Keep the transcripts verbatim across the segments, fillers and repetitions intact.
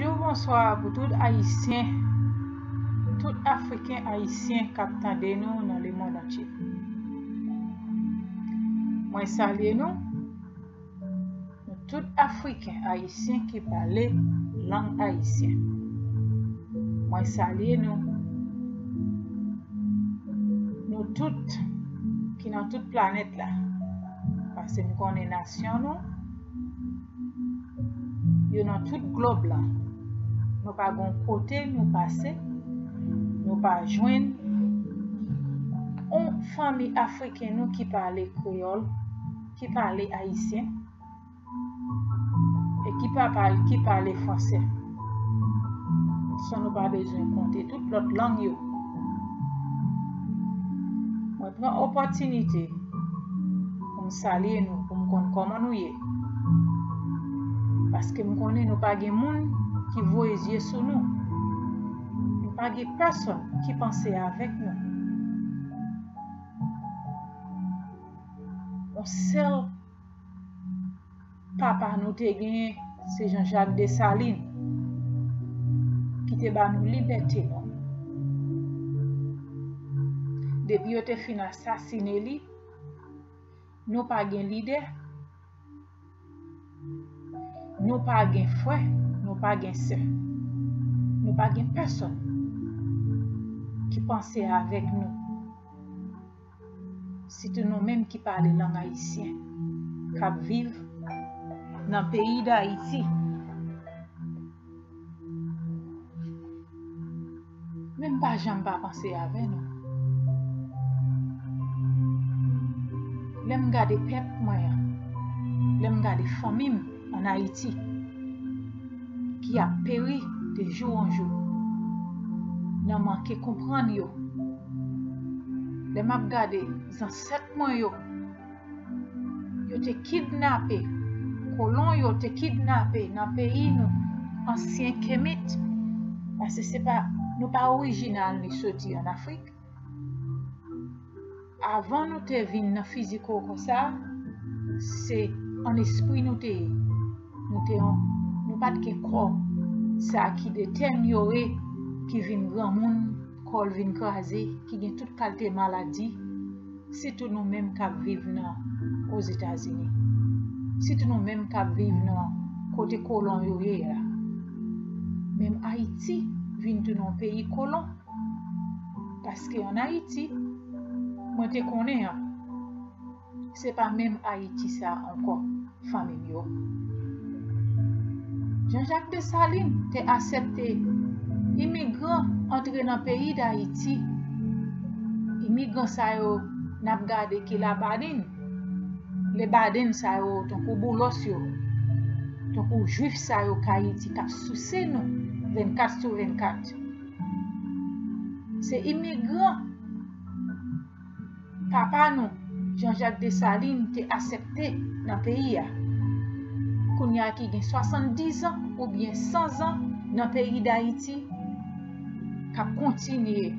Bonjou, bonswa pou tout Ayisyen, tout Afriken Ayisyen k ap tande nou nan lemonn antye. Mwen salye nou, nou tout Afriken Ayisyen ki pale lang ayisyen. Mwen salye nou, nou tout ki nan tout planèt la, paske m konnen nasyon nou, yo nan tout glòb la. Nou pa gon kote nou pase, nou pa jwenn on fanmi afriken nou ki pale kreyòl, ki pale ayisyen, e ki pa pale, ki pale fransè. San nou pa bezwen konte tout lòt lang yo. Mwen pran opòtinite pou m salye nou, pou m konn kòman nou ye. Paske m konnen nou pa gen moun ki voye zye sou nou. Nou pa gen pèsonn ki panse avèk nou. Yon sèl papa nou te genyen, se Jean-Jacques Dessalines, ki te ba nou libète nou. Depi yo te fin asasine li, nou pa gen lidè, nou pa gen frè, nou pa gen sè, nou pa gen pèsonn ki panse avèk nou. Sitou nou menm ki pale lang ayisyen, k ap viv nan peyi Dayiti. Men m pa janm pa panse avè nou. Lè m gade pèp mwen an, lè m gade fanmi m ann Ayiti, ki ap peri de jou an jou, nan manke konprann yo. Lè m ap gade zansèt mwen yo, yo te kidnape, kolon yo te kidnape nan peyi nou, ansyen Kemit, paske se pa, nou pa orijinal ni soti ann Afrik. Avan nou te vin nan fizik konsa, se an espri nou te ye. Nou te yon, nou pa t gen kò sa ki deteryore, ki vin granmoun, kò l vin kraze, ki gen tout kalte maladi, sitou nou menm k ap viv nan Ozetazini, sitou nou menm k ap viv nan kote kolon yo ye a. Menm Ayiti vin tounen yon peyi kolon. Paske ann Ayiti, mwen te konnen an, se pa menm Ayiti sa a ankò, fanmi m yo. Jean-Jacques Dessalines te aksepte imigran antre nan peyi Dayiti. Imigran sa yo, n ap gade ki labaden, lebaden sa yo, tankou Boulos yo, tankou Jwif sa yo k Ayiti k ap souse nou vennkat sou vennkat. Se imigran papa nou, Jean-Jacques Dessalines, te aksepte nan peyi a. Kounye a ki gen swasanndizan oubyen sanzan nan peyi Dayiti, k ap kontinye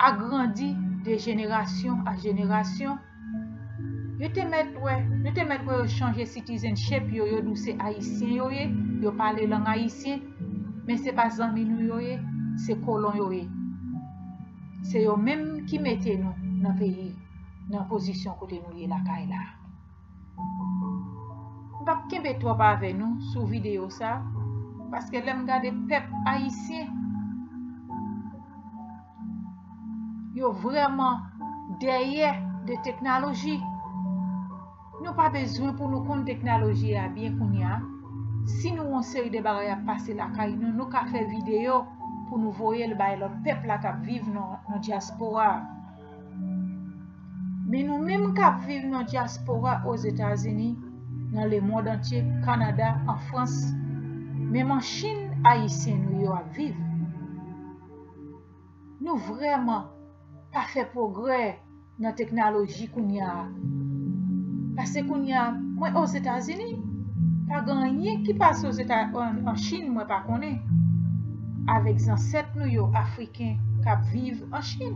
agrandi de jenerasyon a jenerasyon. Yo te mèt wè, nou te mèt wè yo chanje citizenship yo, yo di w se ayisyen yo ye, yo pale lang ayisyen, men se pa zanmi nou yo ye, se kolon yo ye. Se yo menm ki mete nou nan peyi, nan pozisyon kote nou ye lakay la. M p ap kenbe twòp avè nou sou videyo sa, paske lè m gade pèp ayisyen, yo vrèman dèyè de teknoloji. Nou pa bezwen pou nou konn teknoloji a byen kounye a. Si nou wè yon seri de bagay ap pase lakay nou, nou ka fè videyo pou nou voye l bay lòt pèp la k ap viv nan, nan dyaspora a. Men nou menm k ap viv nan dyaspora Ozetazini, nan lemonn antye, Kanada, an Frans, menm an Chin, ayisyen nou yo ap viv. Nou vrèman pa fè pwogrè nan teknoloji kounye a. Paske kounye a, mwen Ozetazini, pa gen anyen ki pase Ozeta-, an, an Chin, mwen pa konnen. Avèk zansèt nou yo, Afriken, k ap viv an Chin.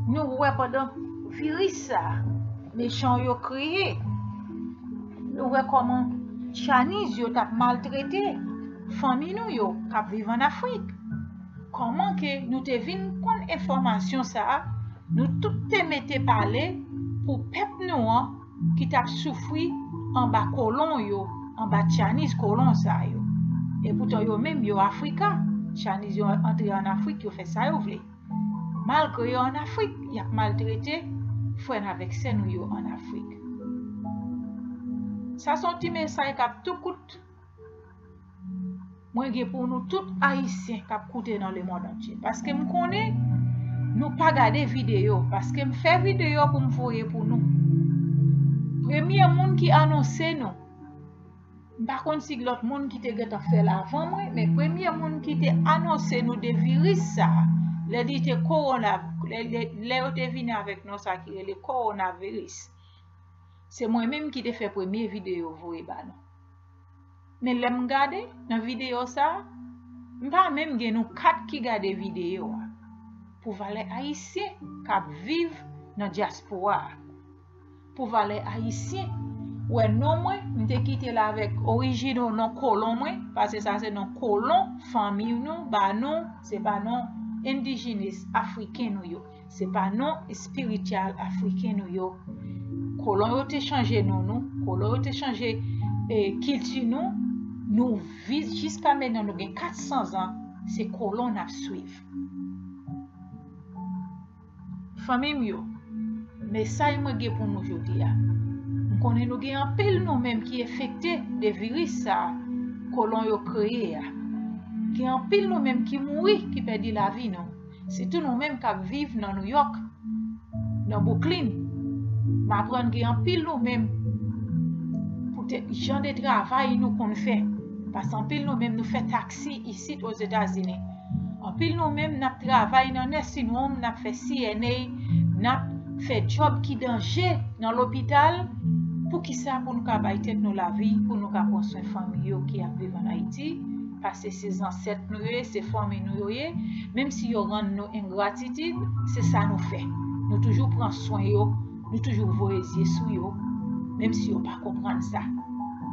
Nou wè pandan viris sa a, mechan yo kreye. Nou wè kòman Chaniz yo t ap maltrete fanmi nou yo k ap viv ann Afrik. Kòman ke nou te vin konn enfòmasyon sa a? Nou tout te mete pale pou pèp nou an ki t ap soufri anba kolon yo, anba Chinese kolon sa yo. Epoutan yo menm yo Afrika, Chinese yo antre ann Afrik, yo fè sa yo vle. Malgre yo ann Afrik, y ap maltrete frè n avèk sè nou yo ann Afrik. Sa se yon ti mesaj k ap tou kout mwen gen pou nou tout Ayisyen k ap koute nan lemonn antye. Paske m konnen nou pa gade videyo, paske m fè videyo pou m voye pou nou. Premye moun ki anonse nou, m pa konn si lòt moun ki te gentan fè l avan mwen, men premye moun ki te anonse nou de viris sa a, lè li te kowona, lè, lè, lè yo te vini avèk non sa ki rele kowonaviris, se mwen menm ki te fè premye videyo voye ba nou. Men lè m gade nan videyo sa a, m pa menm gen nou kat ki gade videyo a. Pou valè Ayisyen k ap viv nan dyaspora a. Pou valè Ayisyen, wè non mwen, m te kite l avèk orijin non kolon mwen, paske sa se non kolon, fanmi nou, ba nou, se pa non endijinès afriken nou yo. Se pa non espirityal afriken nou yo. Kolon yo te chanje non nou, kolon yo te chanje e, kilti nou, nou viv jiska mentnan nou gen kat san zan, se kolon n ap swiv. Fanmi m yo, mesaj mwen gen pou nou jodi a. M konnen nou gen anpil nou menm ki enfekte de viris sa a kolon yo kreye a. Gen anpil nou menm ki mouri, ki pèdi lavi nou. Sitou nou menm k ap viv nan Nouyòk, nan Brooklyn. M aprann gen anpil nou menm pou te, jan de travay nou konn fè. Paske anpil nou menm nou fè taksi isit Ozetazini. Anpil nou menm n ap travay nan nursing home, n ap fè C N A, n ap fè djòb ki danje nan lopital. Poukisa? Pou nou ka bay tèt nou lavi, pou nou ka pran swen fanmi yo ki ap viv ann Ayiti. Paske se zansèt nou yo ye, se fanmi nou yo ye. Menm si yo rann nou engratitid, se sa nou fè. Nou toujou pran swen yo, nou toujou voye zye sou yo. Menm si yo pa konprann sa.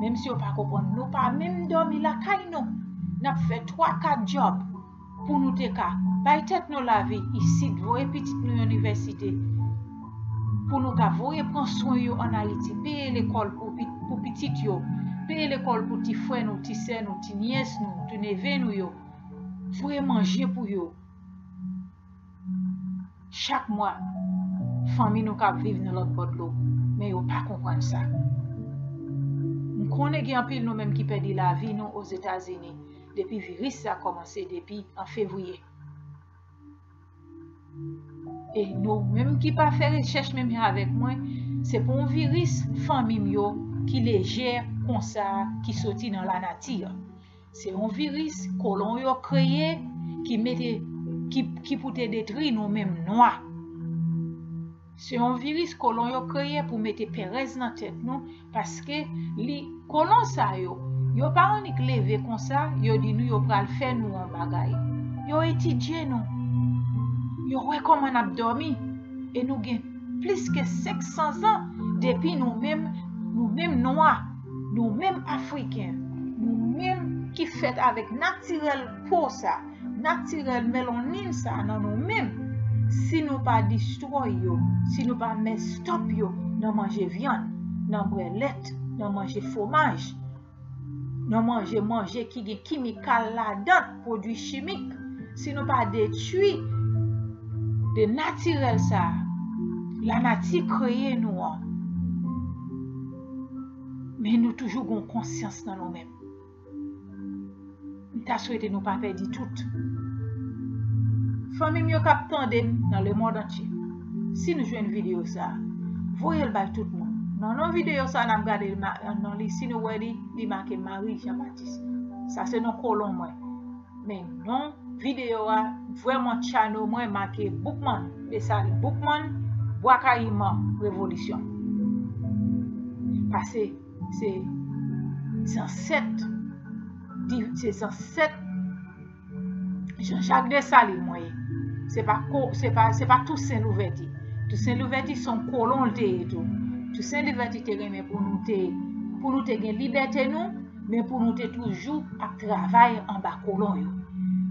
Menm si yo pa konprann, nou pa menm dòmi lakay nou. N ap fè twa, kat djòb pou nou te ka bay tèt nou lavi isit, voye pitit nou inivèsite, pou nou ka voye pran swen yo ann Ayiti, peye lekòl pou, pi- pou pitit yo, peye lekòl pou ti frè nou, ti sè nou, ti nyès nou, ti neve nou yo, voye manje pou yo. Chak mwa, fanmi nou k ap viv nan lòt bò dlo, men yo pa konprann sa. M konnen gen anpil nou menm ki pèdi lavi nou Ozetazini depi viris sa kòmanse depi an fevriye. E nou menm ki pa fè rechèch menm jan avèk mwen, se pou yon viris fanmi m yo ki lejè konsa ki soti nan lanati. Se yon viris kolon yo kreye ki mete ki, ki pou te detri nou menm nwa. Se yon viris kolon yo kreye pou mete pèrèz nan tèt nou, paske li kolon sa yo, yo pa annik leve konsa, yo di nou yo pral fè nou yon bagay. Yo etidye nou. Yo wè kòman n ap dòmi. E nou gen plis ke senk san zan depi nou menm, nou menm nwa, nou menm Afriken, nou menm ki fèt avèk natirèl po sa, natirèl melanin sa nan nou menm, si nou pa destroy yo, si nou pa mèstòp yo nan manje vyann, nan bwè lèt, nan manje fwomaj, nan manje manje ki gen kimikal ladan, pwodui chimik, si nou pa detwi de natirèl sa, lanati kreye nou an, men nou toujou gen konsyans nan nou menm. M ta swete nou pa pèdi tout. Fanmi m yo k ap tande m nan lemonn antye, si nou jwenn videyo sa, voye l bay tout moun. Nan non videyo sa n ap gade nan li, si nou wè li, li make Marie Jean Baptiste. Sa se non kolon mwen. Men non videyo a, vrèman channel mwen make Boukman, Desalin Boukman, Bwa Kayiman Revolisyon. Pase se zansèt, se zansèt Jean Jacques Dessalines mwen ye. Se pa, se pa, se pa Tousen Louvèti. Tousen Louvèti se yon kolon l te ye tou. Tousen Louvèti te renmen pou nou te pou nou te gen libète nou, men pou nou te toujou ap travay anba kolon yo.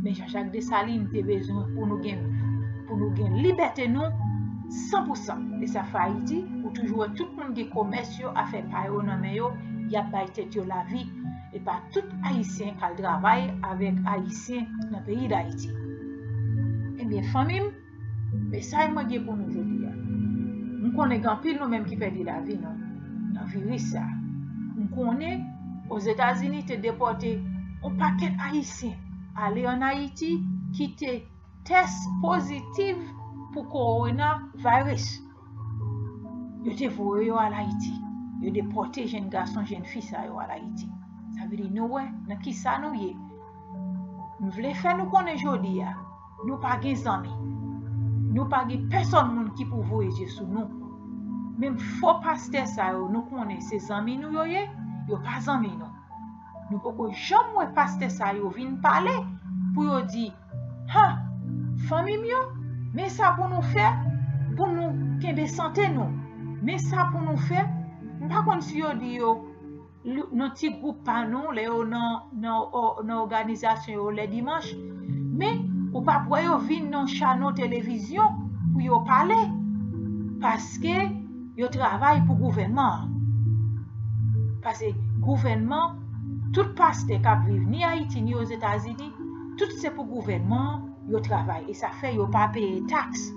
Men Jean-Jacques Dessalines te bezwen pou nou gen, pou nou gen libète nou san pou san. E sa fè Ayiti, ou toujou wè tout moun gen komès yo, afè pa yo nan men yo, y ap bay tèt yo lavi. E pa tout Ayisyen k al travay avèk Ayisyen nan peyi Dayiti. Ebyen, fanmi m, mesaj mwen gen pou nou jodi a. M konnen gen anpil nou menm ki pèdi lavi nou nan viris sa. M konnen Ozetazini te depòte yon pakèt Ayisyen ale ann Ayiti ki te tès pozitif pou kowona vayris. Yo te voye yo al Ayiti. Yo depòte jenn gason, jenn fi sa yo al Ayiti. Sa vle di nou wè nan kisa nou ye. M vle fè nou konnen jodi a, nou pa gen zanmi. Nou pa gen pèsòn moun ki pou voye je sou nou. Menm fo pastè sa yo, nou konnen se zanmi nou yo ye, yo pa zanmi nou. Nou poko janm wè pastè sa yo vin pale pou yo di, ha, fanmi m yo, men sa pou nou fè pou nou kenbe sante nou. Men sa pou nou fè. M pa konn si yo di yo l-, nan ti gwoup pa nou, lè yo nan, nan, ò-, nan òganizasyon yo lè dimanch, men ou p ap wè yo vin nan chano televizyon pou yo pale, paske yo travay pou gouvènman an. Paske gouvènman, tout pastè k ap viv ni Ayiti ni Ozetazini, tout se pou gouvènman an yo travay. E sa fè yo pa peye taks.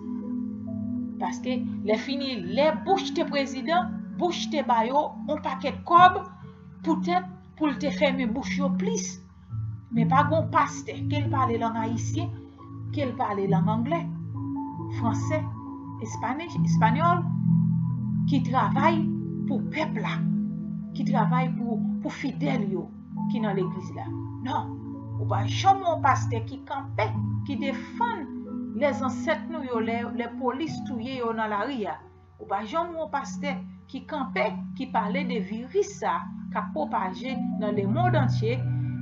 Paske lè fini, lè Bush te prezidan, Bush te ba yo yon pakèt kòb poutèt pou l te fèmen bouch yo plis. Men pa gon pastè, ke l pale lang ayisyen, ke l pale lang anglè, fransè, espane-, espanyòl, ki travay pou pèp la, ki travay pou, pou fidèl yo ki nan legliz la. Non, ou pa janm wè yon pastè ki kanpe, ki defann lè zansèt nou yo, lè, lè polis touye yo nan lari a. Ou pa janm wè yon pastè ki kanpe, ki pale de viris sa k ap pwopaje nan lemonn antye.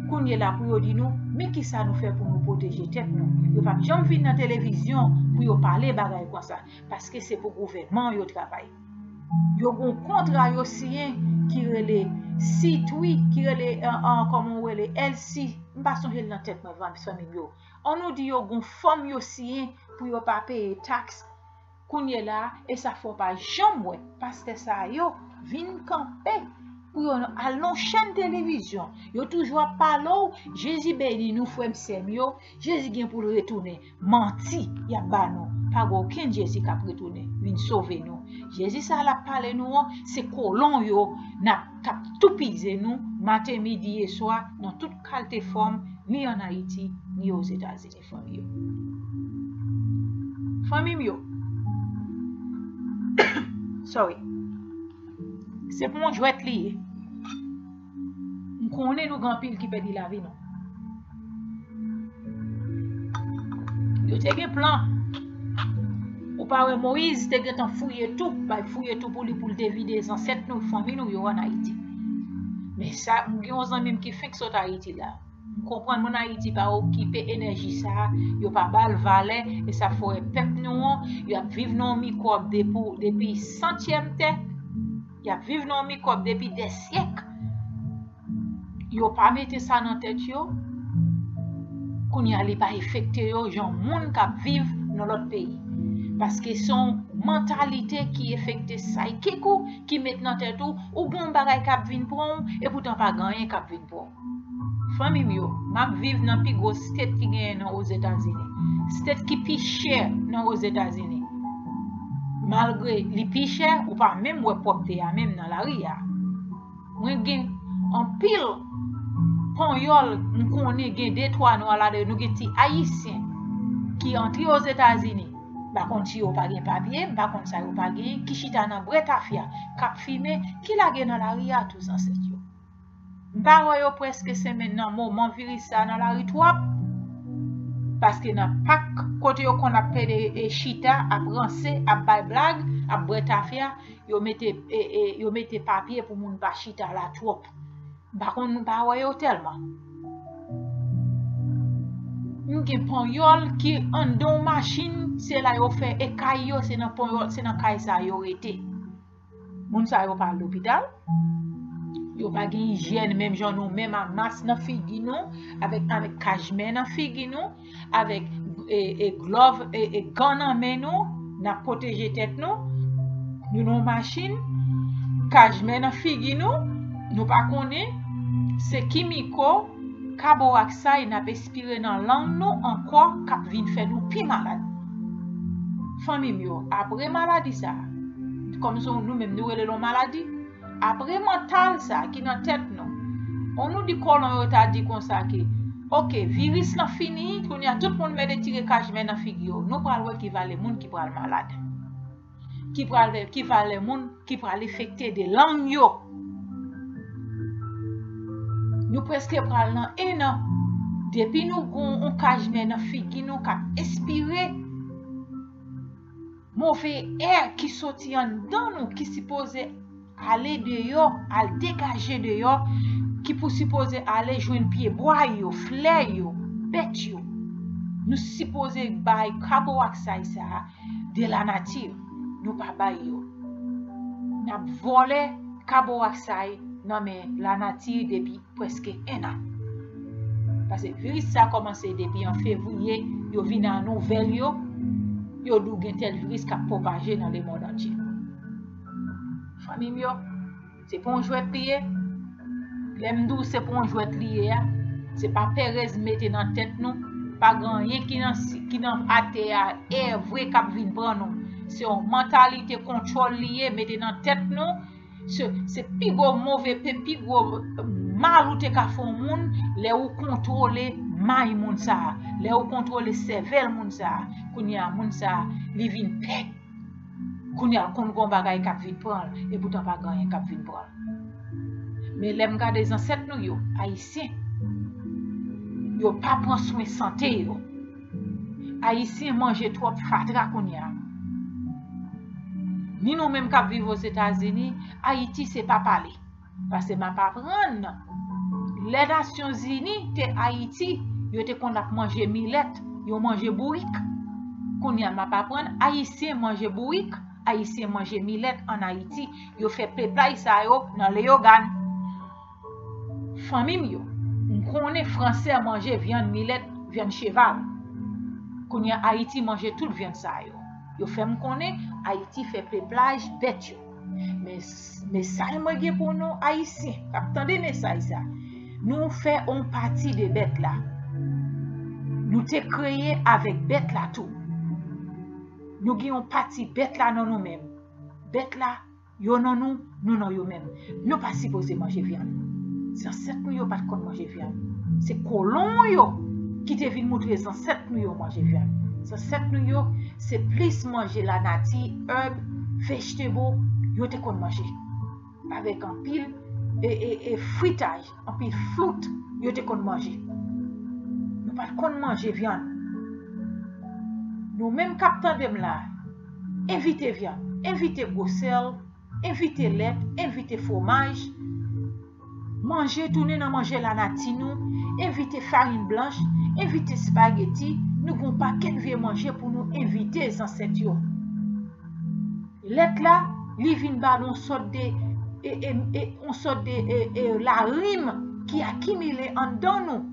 Kounye la pou yo di nou, men kisa nou fè pou nou pwoteje tèt nou. Yo p ap janm vin nan televizyon pou yo pale bagay konsa, paske se pou gouvènman yo travay. Yo gon kontra yo siyen ki rele C three, ki rele, an, an, kòman w rele, L C, m pa sonje l nan tèt mwen, fanmi m yo. An nou di yo gon fòm yo siyen pou yo pa peye taks. Kounye la, e sa fè w pa janm wè pastè sa yo vin kanpe pou yo al nan chèn televizyon. Yo toujou ap pale w, Jezi beni nou, frè m, sè m yo, Jezi gen pou l retounen. Manti y ap ba nou. Pa gen okenn Jezi k ap retounen vin sove nou. Jezi sa l ap pale nou an, se kolon yo n ap, k ap toupize nou maten, midi e swa nan tout kalte fòm, ni ann Ayiti, ni Ozetazini, fanmi yo. Fanmi m yo. Sorry. Se pou yon jwèt li ye. M konnen nou gen anpil ki pèdi lavi nou. Yo te gen plan. Ou pa wè Moyiz te gentan fouye tou, bay fouye tou pou li, pou l te vide zansèt nou, fanmi nou yo ann Ayiti. Men sa, m gen yon zanmi m ki fenk sot Ayiti la. M konprann moun Ayiti pa okipe enèji sa a, yo pa ba l valè, e sa fè w wè pèp nou an, y ap viv nan yon mikwòb depi, depi santyèm tè, y ap viv nan yon mikwòb depi dè syèk. Yo pa mete sa nan tèt yo, kounye a li pa efekte yo jan moun k ap viv nan lòt peyi. Paske se yon mantalite ki efekte psychic ou, ki met nan tèt ou, ou gen yon bagay k ap vin pran w, epoutan pa gen anyen k ap vin pran w. Fanmi m yo, m ap viv nan pi gwo state ki genyen nan Ozetazini. State ki pi chè nan Ozetazini. Malgre li pi chè, ou pa menm wè pwòpte a menm nan lari a. Mwen gen anpil panyòl, m konnen gen de twa nwa ladan yo, nou gen ti ayisyen ki antre Ozetazini. M pa konn si yo pa gen papye, m pa konn sa yo pa genyen, ki chita nan bwè tafya, k ap fimen, ki lage nan lari a tou zansèt yo. M pa wè yo prèske senmenn nan moman viris sa nan lari twòp. Paske nan pak kote yo konn ap plede e chita, ap ranse, ap bay blag, ap bwè tafya, yo mete, e, e, yo mete papye pou moun pa chita la twòp. M pa konn, m pa wè yo tèlman. M gen panyòl ki anndan yon machin, se la yo fè e kay yo, se nan panyòl, se nan kay sa yo rete. Moun sa yo pa al lopital. Yo pa gen ijyèn menm jan nou menm, a mas nan figi nou, avèk, avèk kajmè nan figi nou, avèk e, e glòv, e, e gan nan men nou, n ap pwoteje tèt nou. Nou nan yon machin, kajmè nan figi nou, nou pa konnen se kimiko, kabowaksay n ap espire nan lang nou ankò k ap vin fè nou pi malad. Fanmi m yo, apre maladi sa, kòm se nou menm nou rele l yon maladi, apre mantal sa ki nan tèt nou, on nou di kolon yo ta di konsa ke, oke, viris lan fini, kounye a tout moun mèt retire kajmè nan figi yo. Nou pral wè ki valè moun ki pral malad. Ki pral, ki valè moun ki pral enfekte de lang yo. Nou prèske pral nan en an. Depi nou gon yon kajmè nan figi nou k ap espire, move è ki soti anndan nou, ki sipoze ale deyò, al degaje deyò, ki pou sipoze ale jwenn pyebwa yo, flè yo, bèt yo. Nou sipoze bay kabowaksay sa a de lanati. Nou pa bay yo. N ap vòlè kabowaksay nan men lanati depi prèske en an. Paske viris sa kòmanse depi an fevriye, yo vin a nouvèl yo, yo di w gen tèl viris k ap pwopaje nan lemonn antye. Fanmi m yo, se pa yon jwèt li ye. Lè m di w se pa yon jwèt li ye a, se pa perèz mete nan tèt nou, pa gen anyen ki nan, ki nan atè a, è vre k ap vin pran nou. Se yon mantalite kontwòl li ye, mete nan tèt nou, Se, se pi gwo move, pe, pi gwo mal ou te ka fè yon moun, lè ou kontwole may moun sa a, lè ou kontwole sèvèl moun sa a, kounye a moun sa a, li vin pè. Kounye a l konn gon bagay k ap vin pran l, epoutan pa gen anyen k ap vin pran l. Men lè m gade zansèt nou yo, ayisyen, yo pa pran swen sante yo. Ayisyen manje twòp fatra kounye a. Ni nou menm k ap viv Ozetazini, Ayiti se pa pale. Paske m ap aprann, lè Nasyonzini te Ayiti, yo te konn ap manje milèt, yo manje bourik. Kounye a m ap aprann, Ayisyen manje bourik, Ayisyen manje milèt ann Ayiti. Yo fè peplay sa yo nan Leyogàn. Fanmi m yo, m konnen Fransè manje vyann milèt, vyann cheval. Kounye a Ayiti manje tout vyann sa yo. Yo fè m konnen Ayiti fè peplaj bèt yo. Men, mesaj mwen gen pou nou Ayisyen k ap tande mesaj sa, nou fè yon pati de bèt la. Nou te kreye avèk bèt la tou. Nou gen yon pati bèt la nan nou menm. Bèt la, yo nan nou, nou nan yo menm. Nou pa sipoze manje vyann. Zansèt nou yo pa t konn manje vyann. Se kolon yo ki te vin moutre zansèt nou yo manje vyann. Zansèt nou yo, se plis manje lanati, èb, vegetable, yo te konn manje. Avèk anpil e, e, e fritaj, anpil flout, yo te konn manje. Nou pa t konn manje vyann. Nou menm k ap tande m la, evite vyann, evite gwo sèl, evite lèt, evite fwomaj. Manje, tounen nan manje lanati nou, evite farin blanch, evite espageti, nou gen yon pakèt vye manje pou nou evite zansèt yo. Lèt la, li vin ba nou yon sòt de, e, e, e, yon sòt de, e, e, larim ki akimile anndan nou.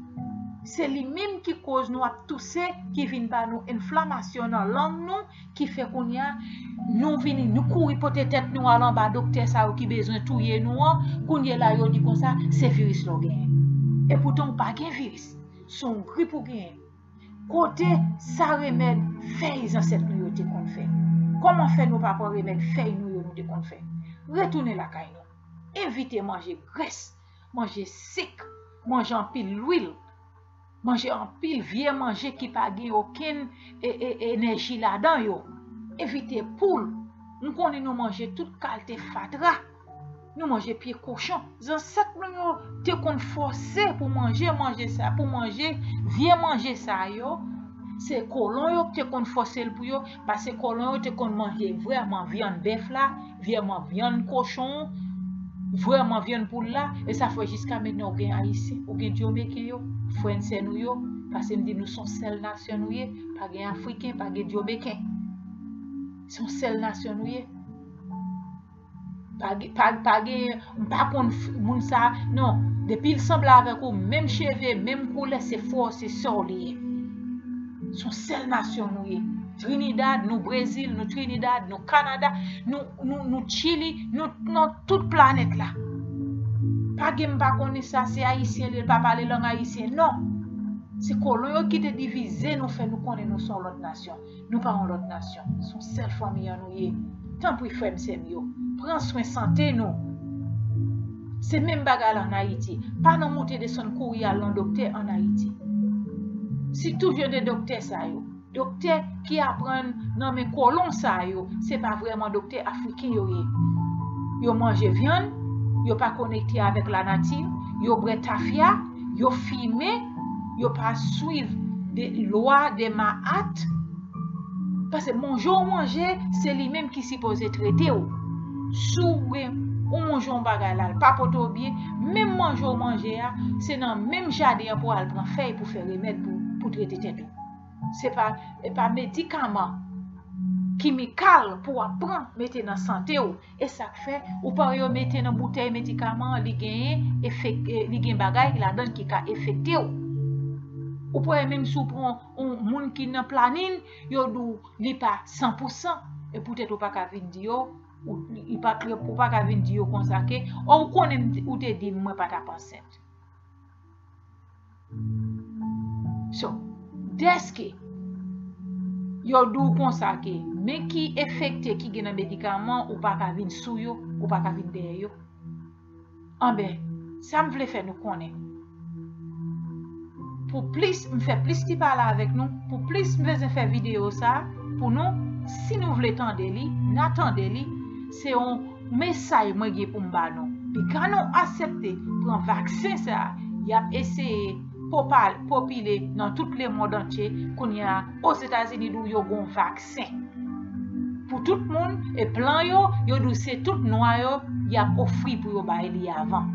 Se li menm ki koz nou ap touse, ki vin ba nou enflamasyon nan lang nou, ki fè kounye a, nou vini, nou kouri pote tèt nou al anba doktè sa yo ki bezwen touye nou an. Kounye la, yo di konsa, se viris la w genyen. Epoutan, w pa gen viris. Se yon grip ou genyen. Kote sa remèd fèy zansèt nou yo te konn fè? Kòman fè nou pa pran remèd fèy nou yo nou te konn fè? Retounen lakay nou. Evite manje grès, manje sik, manje anpil lwil, manje anpil vye manje ki pa gen okenn e, e, enèji ladan yo. Evite poul. M konnen nou manje tout kalte fatra. Nou manje pye kochon. Zansèt nou yo te konn fòse pou manje manje sa, pou manje vye manje sa yo. Se kolon yo ki te konn fòse l pou yo, paske kolon yo te konn manje vrèman vyann bèf la, vrèman vyann kochon, vrèman vyann poul la, e sa fè jiska mentnan ou gen Ayisyen, ou gen Dyomeken yo, frè n sè nou yo, paske m di nou se yon sèl nasyon nou ye, pa gen Afriken, pa gen Dyomeken. Se yon sèl nasyon nou ye. Pa gen, pa, pa gen, m pa konn moun sa. Non, depi l sanble avèk ou, menm cheve, menm koulè, se frè w, se sè w li ye. Se yon sèl nasyon nou ye. Trinidad, nou Brezil, nou Trinidad, nou Kanada, nou, nou, nou Chili, nou nan tout planèt la. Pa gen m pa konnen sa, se ayisyen li ye, l pa pale lang ayisyen. Non. Se kolon yo ki te divize nou, fè nou konnen nou se yon lòt nasyon. Nou pa yon lòt nasyon. Se yon sèl fanmi an nou ye. Tanpri, frè m, sè m yo, pran swen sante nou. Se menm bagay la ann Ayiti. Pa nan moute desann kouri al nan doktè ann Ayiti. Sitou jan de doktè sa yo. Doktè ki aprann nan men kolon sa yo, se pa vrèman doktè afriken yo ye. Yo manje vyann, yo pa konekte avèk lanati, yo bwè tafya, yo fimen, yo pa swiv de lwa de Mahat. Paske manje w manje, se li menm ki sipoze trete w. Si w gen, ou manje yon bagay la, l pa pote w byen, menm manje w manje a, se nan menm jaden an pou w al pran fèy pou fè remèd pou, pou trete tèt ou. Se pa, e pa medikaman kimikal pou w ap pran mete nan sante w. E sa k fè, ou pa wè yo mete nan boutèy medikaman an, li genyen efek, e, li gen bagay ladann ki ka enfekte w. Ou pa wè menm si w pran yon moun ki nan planin, yo di w li pa san pou san, e poutèt ou pa ka vin di yo, ou, li pa, ou pa ka vin di yo konsa ke, o, ou konnen m, ou te di m mwen pa t ap ansent. So, dèske yo di w konsa ke men ki enfekte ki gen nan medikaman, ou pa ka vin sou yo, ou pa ka vin dèyè yo. Anben, sa m vle fè nou konnen. Pou plis, m fè plis ti pale avèk nou, pou plis m bezwen fè videyo sa a pou nou, si nou vle tande li, n a tande li, se yon mesaj mwen gen pou m ba nou. Piga nou aksepte pran vaksen sa a, y ap eseye popal-, popile nan tout lemonn antye. Kounye a, Ozetazini di w yo gon vaksen pou tout moun, e plan yo, yo di w se tout nwa yo y ap ofri pou yo bay li avan.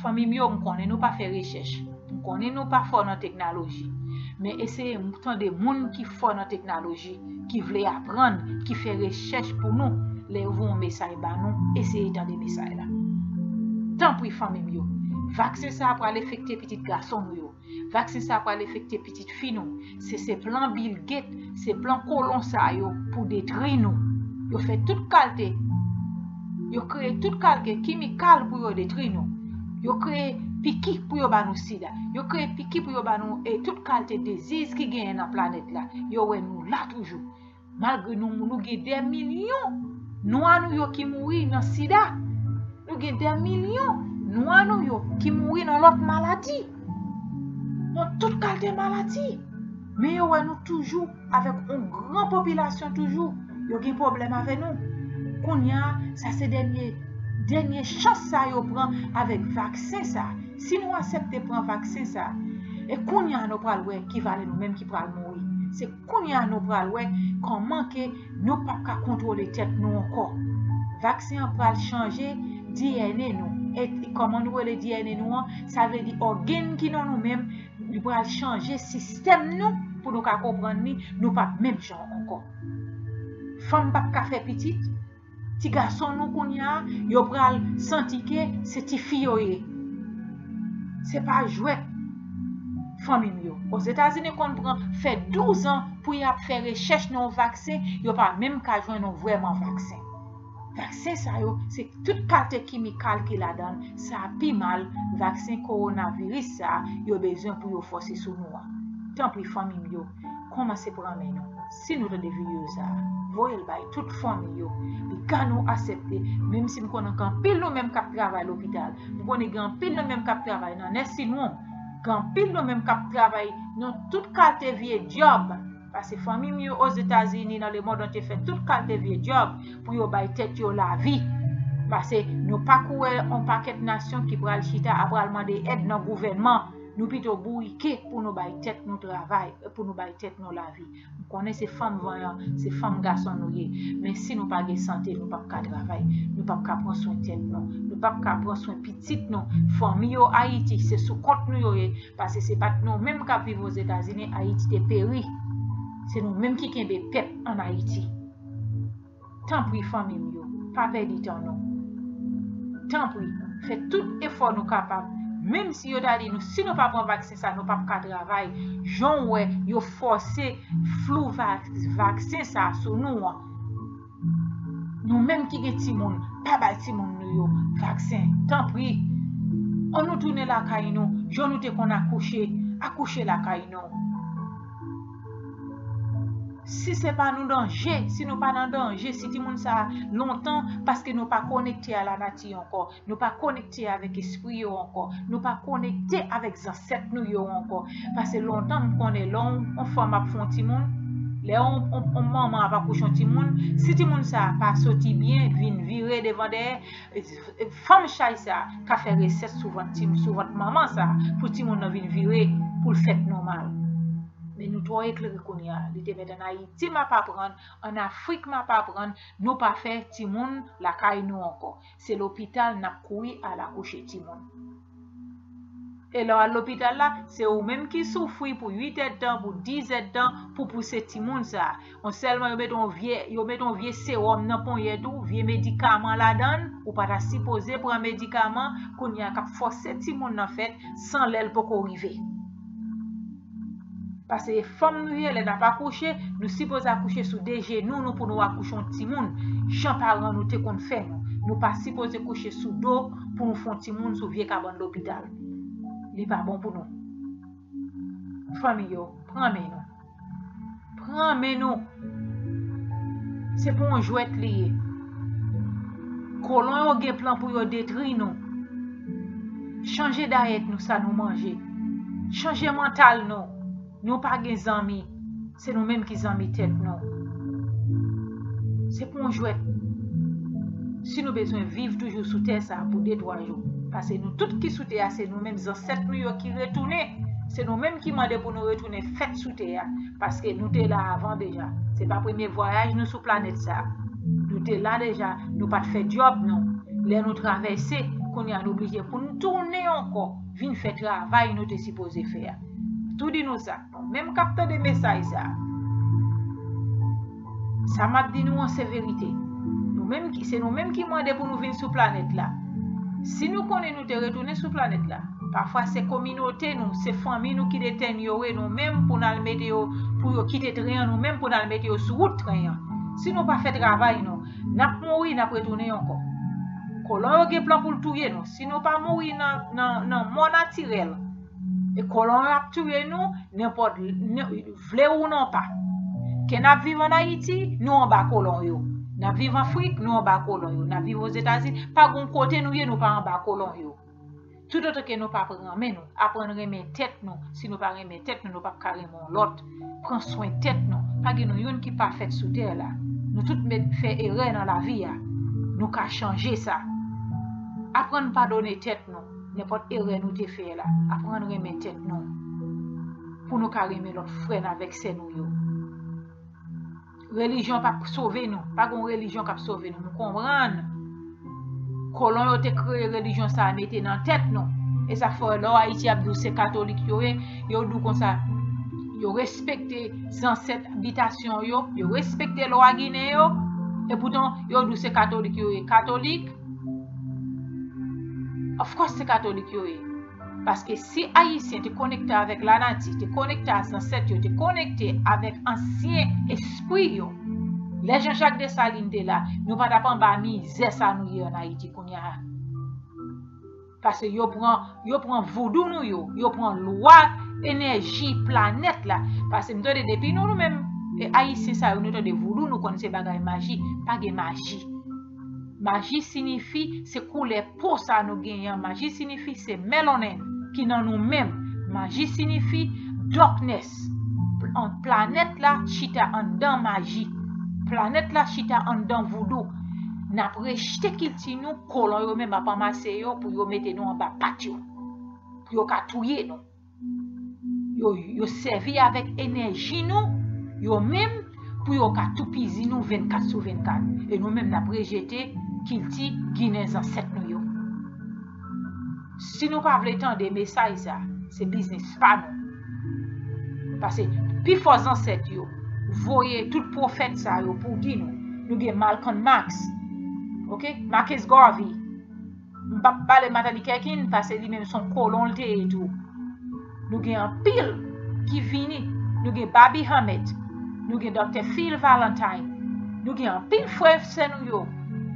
Fanmi m yo, m konnen nou pa fè rechèch. M konnen nou pa fò nan teknoloji, men eseye tande moun ki fò nan teknoloji, ki vle aprann, ki fè rechèch pou nou. Lè yo voye yon mesaj ba nou, eseye tande mesaj la. Tanpri, fanmi m yo, vaksen sa a pral enfekte pitit gason nou yo. Vaksen sa a pral enfekte pitit fi nou. Se, se plan Bill Gates, se plan kolon sa yo pou detwi nou. Yo fè tout kalte, yo kreye tout kalte kimikal pou yo detwi nou. Yo kreye piki pou yo ba nou sida. Yo kreye piki pou yo ba nou, e, tout kalte diziz ki genyen nan planèt la. Yo wè nou la toujou. Malgre nou, nou gen dè milyon nwa nou yo ki mouri nan sida. Nou gen dè milyon nwa nou yo ki mouri nan lòt maladi. Nan tout kalte maladi. Men yo wè nou toujou avèk yon gran popilasyon toujou. Yo gen pwoblèm avè nou. Kounye a, sa se dènye, dènye chans sa yo pran avèk vaksen sa. Si nou aksepte pran vaksen sa, e kounye a nou pral wè ki valè nou menm ki pral mouri. Se kounye a nou pral wè kòman ke nou p ap ka kontwole tèt nou ankò. Vaksen an pral chanje D N A nou. E kòman nou rele D N A nou an? Sa vle di ògèn ki nan nou menm, li pral chanje sistèm nou pou nou ka konprann li, nou p ap menm jan ankò. Fanm p ap ka fè pitit, ti gason nou kounye a, yo pral santi ke se tifi yo ye. Se pa jwèt, fanmi m yo. Ozetazini konn pran, fè douz an pou y ap fè rechèch nan yon vaksen, yo pa menm ka jwenn yon vrèman vaksen. Vaksen sa yo, se tout kalte kimikal ki ladan l, sa pi mal, vaksen kowonaviris sa a, yo bezwen pou yo fòse sou nou an. Tanpri, fanmi m yo, kòmanse pran men nou. Si nou tande videyo sa a, voye l bay tout fanmi yo. Piga nou aksepte, menm si m konnen gen anpil nou menm k ap travay lopital, m konnen gen anpil nou menm k ap travay nan nursing home, gen anpil nou menm k ap travay nan tout kalte vye djòb. Paske fanmi m yo Ozetazini, nan lemonn antye, fè tout kalte vye djòb pou yo bay tèt yo lavi. Paske nou pa kou wè yon pakèt nasyon ki pral chita, ap pral mande èd nan gouvènman. Nou pito bourike pou nou bay tèt nou travay, pou nou bay tèt nou lavi. M konnen se fanm vanyan, se fanm gason nou ye. Men si nou pa gen sante, nou p ap ka travay. Nou p ap ka pran swen tèt nou. Nou p ap ka pran swen pitit nou. Fanmi yo Ayiti, se sou kont nou yo ye. Paske se pa t nou menm k ap viv Ozetazini, Ayiti te peri. Se nou menm ki kenbe pèp ann Ayiti. Tanpri, fanmi m yo, pa pèdi tan nou. Tanpri, fè tout efò nou kapab. Menm si yo ta di nou, si nou pa pran vaksen sa, nou p ap ka travay. Jan w wè, yo fòse flou va-, vaksen sa sou nou an. Nou menm ki gen timoun, pa bay timoun nou yo vaksen. Tanpri, ann nou tounen lakay nou, jan nou te konn akouche, akouche lakay nou. Si se pa nou danje, si nou pa nan danje, si timoun sa lontan, paske nou pa konekte a lanati ankò, nou pa konekte avèk espri yo ankò, nou pa konekte avèk zansèt nou yo ankò. Paske lontan m konnen lè yon, yon fanm ap fè yon timoun, lè yon, yon, yon manman ap akouche yon timoun, si timoun sa pa soti byen, vin vire devan dèyè, fanm chay sa ka fè resèt sou vant timoun, sou vant manman sa, pou timoun nan vin vire, pou l fèt nòmal. Men nou twò eklere kounye a. Li te mèt ann Ayiti m ap aprann, ann Afrik m ap aprann, nou pa fè timoun lakay nou ankò. Se lopital n ap kouri al akouche timoun. E lè w al lopital la, se ou menm ki soufri pou uit èdtan, pou diz èdtan, pou pouse timoun sa. Yon sèlman yo mete yon vye, yo mete yon vye sewòm nan ponyèt ou, vye medikaman ladan l, ou pa ta sipoze pran medikaman, kounye a k ap fòse timoun nan fèt san lè l poko rive. Paske fanm nou ye, lè n ap akouche, nou sipoze akouche sou de jenou nou pou nou akouche yon timoun, jan paran nou te konn fè nou. Nou pa sipoze kouche sou do pou nou fè yon timoun sou vye kabann lopital. Li pa bon pou nou. Fanmi yo, pran men nou. Pran men nou. Se pa yon jwèt li ye. Kolon yo gen plan pou yo detri nou. Chanje dayèt nou, sa nou manje. Chanje mantal nou. Nou pa gen zanmi. Se nou menm ki zanmi tèt nou. Se pa yon jwèt. Si nou bezwen viv toujou sou tè sa a pou de twa jou, paske nou tout ki sou tè a, se nou menm zansèt nou yo ki retounen. Se nou menm ki mande pou nou retounen fèt sou tè a, paske nou te la avan deja. Se pa premye vwayaj nou sou planèt sa a. Nou te la deja, nou pa t fè djòb nou. Lè nou travèse, kounye a nou blije pou nou tounen ankò, vin fè travay nou te sipoze fè a. Tou di nou sa, nou menm k ap tande mesaj sa a. Sa m ap di nou an se verite. Nou menm ki, se nou menm ki mande pou nou vin sou planèt la. Si nou konnen nou te retounen sou planèt la, pafwa se kominote nou, se fanmi nou ki te tann yo, e nou menm pou n al mete yo, pou yo kite tren an, nou menm pou n al mete yo sou wout tren an. Si nou pa fè travay nou, n ap mouri, n ap retounen ankò. Kolon yo gen plan pou l touye nou. Si nou pa mouri nan, nan, nan mò natirèl, e kolon yo ap touye nou, nenpòt, nen-, vle ou non pa. Ke n ap viv ann Ayiti, nou anba kolon yo. N ap viv Afrik, nou anba kolon yo. N ap viv Ozetazini, pa gen kote nou ye, nou pa anba kolon yo. Toutotan ke nou pa pran men nou, aprann renmen tèt nou. Si nou pa renmen tèt nou, nou p ap ka renmen yon lòt. Pran swen tèt nou. Pa gen nou youn ki pafèt sou tè la. Nou tout mèt fè erè nan lavi a. Nou ka chanje sa. Aprann padone tèt nou. Nenpòt erè nou te fè la, aprann renmen tèt nou. Pou nou ka renmen lòt frè n avèk sè nou yo. Relijyon p ap sove nou. Pa gen yon relijyon k ap sove nou. Nou konprann. Kolon yo te kreye relijyon sa a mete nan tèt nou. E sa fè lè w Ayiti ap di w se katolik yo ye, yo di w konsa, yo respekte zansèt bitasyon yo, yo respekte lwa ginen yo, e poutan yo di w se katolik yo ye. Katolik, of course se katolik yo ye. Paske si Ayisyen te konekte avèk lanati, te konekte ak zansèt yo, te konekte avèk ansyen espri yo, lè Jean Jacques Dessalines te la, nou pa t ap anba mizè sa nou ye ann Ayiti kounye a. Paske yo pran, yo pran voudou nou yo, yo pran lwa enèji planèt la. Paske m tande depi nou, nou menm, e, Ayisyen sa yo, nou tande voudou, nou konn se bagay maji. Pa gen maji. Maji sinifi se koulè po sa nou genyen an. Maji sinifi se melanin ki nan nou menm. Maji sinifi darkness. Pl-, an, planèt la chita anndan maji. Planèt la chita anndan voudou. N ap rejte kilti nou, kolon yo menm ap anmase yo pou yo mete nou anba pat yo. Pou yo ka touye nou. Yo, yo sèvi avèk enèji nou, yo menm, pou yo ka toupizi nou vennkat sou vennkat. E nou menm, n ap rejete kilti ginen zansèt nou yo. Si nou pa vle tande mesaj sa, se biznis pa nou. Paske pifò zansèt yo voye tout pwofèt sa yo pou di nou. Nou gen Malcolm X, ok? Marcus Garvey, M p ap pale Martin Luther King, paske li menm se yon kolon l te ye tou. Nou gen anpil ki vini. Nou gen Bobby Hemmitt. Nou gen Doktè Phil Valentine. Nou gen anpil frè sè nou yo.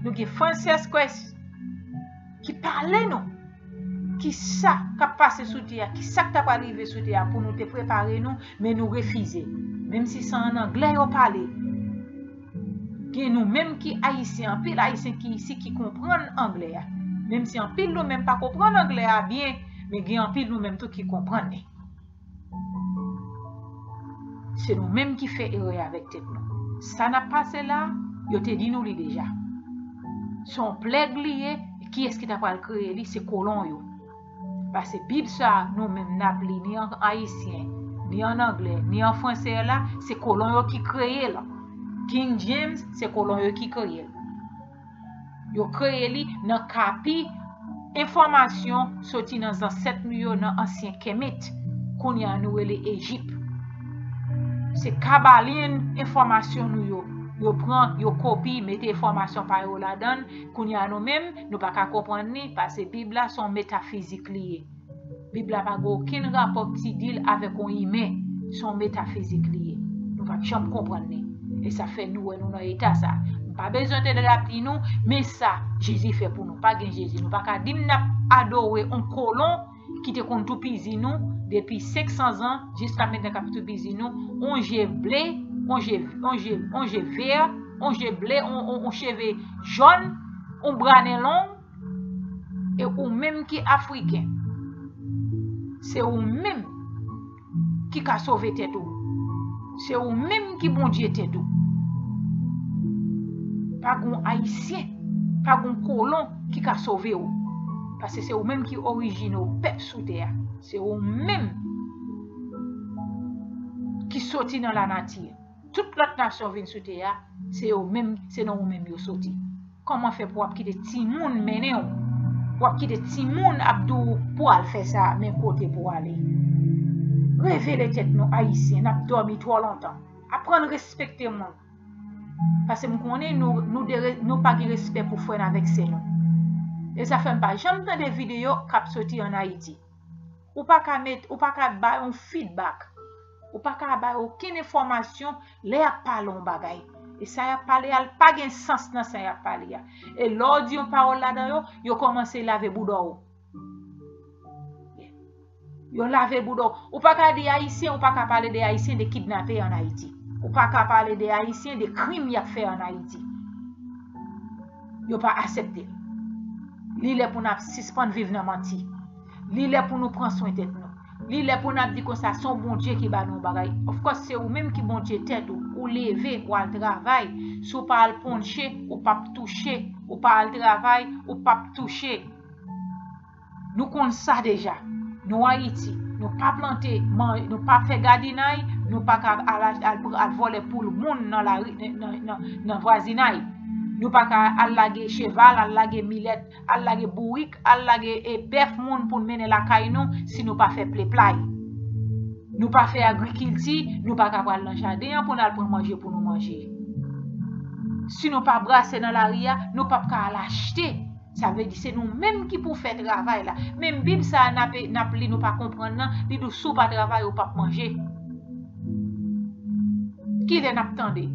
Nou gen Frances Cress ki pale nou. Kisa k ap pase sou tè a? Kisa k ta pral rive sou tè a pou nou te prepare nou, men nou refize. Menm si se an anglè yo pale. Gen nou menm ki Ayisyen, anpil Ayisyen ki isi ki konprann anglè a. Menm si anpil nou menm pa konprann anglè a byen, men gen anpil nou menm tou ki konprann li. Se nou menm ki fè erè avèk tèt nou. Sa n ap pase la, yo te di nou li deja. Se yon plèg li ye, kiyès ki ta pral kreye li? Se kolon yo. Paske Bib sa a, nou menm n ap li, ni an ayisyen, ni an anglè, ni an fransè la, se kolon yo ki kreye l. King James, se kolon yo ki kreye l. Yo kreye li nan kapi enfòmasyon soti nan zansèt nou yo nan ansyen Kemit, kounye a nou rele Ejip. Se Kabalyen enfòmasyon nou yo. Yo pran, yo kopi, mete enfòmasyon pa yo ladan l. Kounye a nou menm, nou pa ka konprann li, paske Bib la se yon metafizik li ye. Bib la pa gen okenn rapò ki di l avèk yon imen, se yon metafizik li ye. Nou p ap janm konprann li. E sa fè nou wè nou nan eta sa. M pa bezwen tande l ap di nou, men sa Jezi fè pou nou. Pa gen Jezi. Nou pa ka di m n ap adore yon kolon ki te konn toupizi nou depi senk san zan jiska mentnan k ap toupizi nou. Yon je ble, yon je, yon je, yon je vè, yon je ble, yon, yon, yon cheve jòn, yon bra nen long, e ou menm ki Afriken, se ou menm ki ka sove tèt ou. Se ou menm ki Bondye tèt ou. Pa gen Ayisyen, pa gen kolon ki ka sove w. Paske se ou menm ki orijine w, pèp sou tè a. Se ou menm ki soti nan lanati. Tout lòt nasyon vin sou tè a, se yo menm, se nan ou menm yo soti. Kòman fè pou w ap kite timoun mennen w? W ap kite timoun ap di w pou w al fè sa, men kote pou w ale. Revele tèt nou, Ayisyen, n ap dòmi twò lontan. Aprann respekte moun. Paske m konnen nou, nou, de, nou pa gen respè pou frè n avèk sè nou. E sa fè m pa janm tande videyo k ap soti ann Ayiti. Ou pa ka met, ou pa ka bay yon feedback. Ou pa ka bay okenn enfòmasyon lè y ap pale yon bagay. E sa y ap pale a, l pa gen sans nan sa y ap pale a. E lè w di yon pawòl ladan yo, yo kòmanse lave bouda w. Yo lave bouda w. Ou pa ka di Ayisyen, ou pa ka pale de Ayisyen, de kidnape ann Ayiti. Ou pa ka pale de Ayisyen, de krim y ap fè ann Ayiti. Yo pa aksepte l. Li lè pou n ap sispann viv nan manti. Li lè pou nou pran swen tèt nou. Li lè pou n ap di konsa, se yon Bondye ki ba nou yon bagay. Of course, se ou menm ki Bondye tèt ou. Ou leve, ou al travay. Si w pa al ponche, ou p ap touche. Ou pa al travay, ou p ap touche. Nou konn sa deja. Nou Ayiti, nou pa plante, man, nou pa fè gadinay, nou pa ka al, al, al, al vòlè poul moun nan lari, nan, nan, nan, nan vwazinay. Nou pa ka al lage cheval, al lage milèt, al lage bourik, al lage, e, bèf moun pou n mennen lakay nou si nou pa fè pleplay. Nou pa fè agrikilti, nou pa ka pral nan jaden an pou n al pran manje pou nou manje. Si nou pa brase nan lari a, nou p ap ka al achte. Sa vle di se nou menm ki pou fè travay la. Menm Bib sa a n ap, n ap li, nou pa konprann nan, li di w si w pa travay, ou p ap manje. Kilè n ap tande?